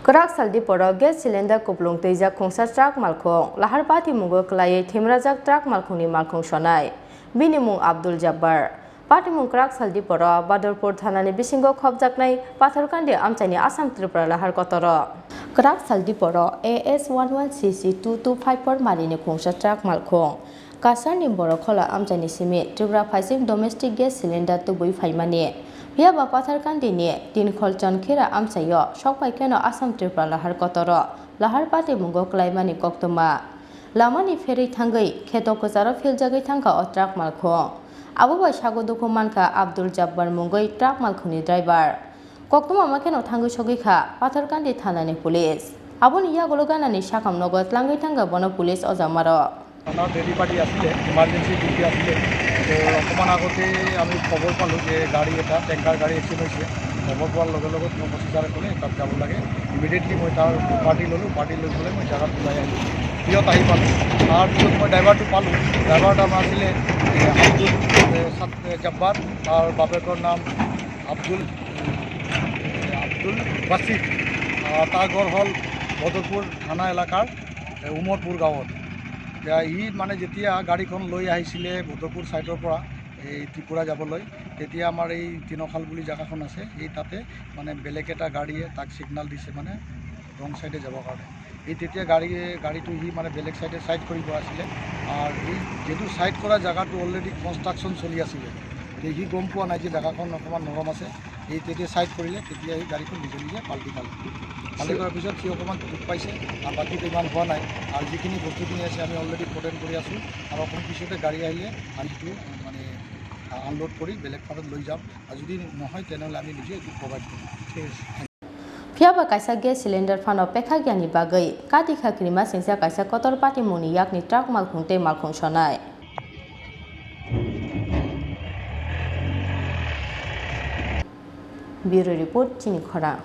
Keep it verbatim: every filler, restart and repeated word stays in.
Kwrak sal diporo gas cylinder kuplung twijak khungsa truck malkhung lahar patimungo kwlaiwi themrajak truck malkhungni malkhung sonai. Bini mung Abdul Jabbar. Patimung kwrak sal diporo Badorpur thanani bisingo khopjaknai Patharkandi amchaini Assam Tripura lahar kotoro. Kwrak sal diporo A S one one C C two two five four marini khungsa truck malkhung. Kasarni Borokhola amchaini simi Tripura phaising domestic gas cylinder tubui phaimani. Phiya ba Patharkandini Tinkhol Chonkhira amchaio sokphai kheno Assam Tripura lahar kotoro lahar patimungo kwlaimani koktwma. Lamani pherwi thangwi kheto kwcharo philjagwi thangkha o truck malkhung. Abo bai sago dukhu mankha Abdul Jabbar mungwi truck malkhungni driver. Koktwma ma kheno thangwi sogwi kha Patharkandi thanani police. Aboni yagulo ganani sakam nogo tlangwi thangkha bono police ojamarok. আমাৰ ডেলিভাৰী আছিলে, emergency duty আছিলে। তো অকণমান আগতে আমি খবৰ পালোঁ যে গাড়ী এটা, টেংকাৰ গাড়ী এক্সিডেণ্ট হৈছে। খবৰ পোৱাৰ লগে লগে মই অফিচাৰে ক'লে, "তাত যাব লাগে।" ইমিডিয়েটলি মই তাৰ পাৰ্টি ল'লোঁ, পাৰ্টি লৈ পেলাই মই জেগাত ওলাই আহিলোঁ। পিয়ত আহি পালোঁ। তাৰপিছত মই ড্ৰাইভাৰটো পালোঁ। ড্ৰাইভাৰ এটা আমাৰ আছিলে, এ, আব্দুল, এ, চাত-, এ, জব্বাৰ। তাৰ বাপেকৰ নাম আব্দুল, এ, আব্দুল বাছিৰ। আহ, তাৰ ঘৰ হ'ল বদৰপুৰ থানা এলেকাৰ, এ, উমৰপুৰ গাঁৱত। এতিয়া ই মানে যেতিয়া গাড়ীখন লৈ আহিছিলে বদৰপুৰ ছাইডৰ পৰা এই ত্ৰিপুৰা যাবলৈ, তেতিয়া আমাৰ এই তিনখাল বুলি জেগাখন আছে, এই তাতে মানে বেলেগ এটা গাড়ীয়ে তাক ছিগনেল দিছে, মানে ৰং ছাইডে যাবৰ কাৰণে। এই তেতিয়া গাড়ীয়ে, গাড়ীটো সি মানে বেলেগ ছাইডে ছাইড কৰিব আছিলে। আৰু এই যিটো ছাইড কৰা জেগাটো অলৰেডি কনষ্ট্ৰাকশ্যন চলি আছিলে, তে সি গম পোৱা নাই যে জেগাখন অকণমান নৰম আছে। এই তেতিয়া ছাইড কৰিলে, তেতিয়া সি গাড়ীখন নিজে নিজে পাল্টি খালে। পাল্টি কৰাৰ পিছত সি অকণমান দুখ পাইছে, আৰু বাকীটো ইমান হোৱা নাই। আৰু যিখিনি বস্তুখিনি আছে আমি অলৰেডি ফটেন কৰি আছোঁ, আৰু অকণমান পিছতে গাড়ী আহিলে আমি এইটো মানে আনলোড কৰি বেলেগ ফালত লৈ যাম। আৰু যদি নহয়, তেনেহ'লে আমি নিজে এইটো প্ৰভাইড কৰিম। ঠিক আছে। Phiya ba kaisa gas cylinder phano pekhakyani bagwi kati kha krima singsa kaisa kotor patimungni yakni truck malkhung tei malkhung sonai. Bureau Report, Chini Khorang.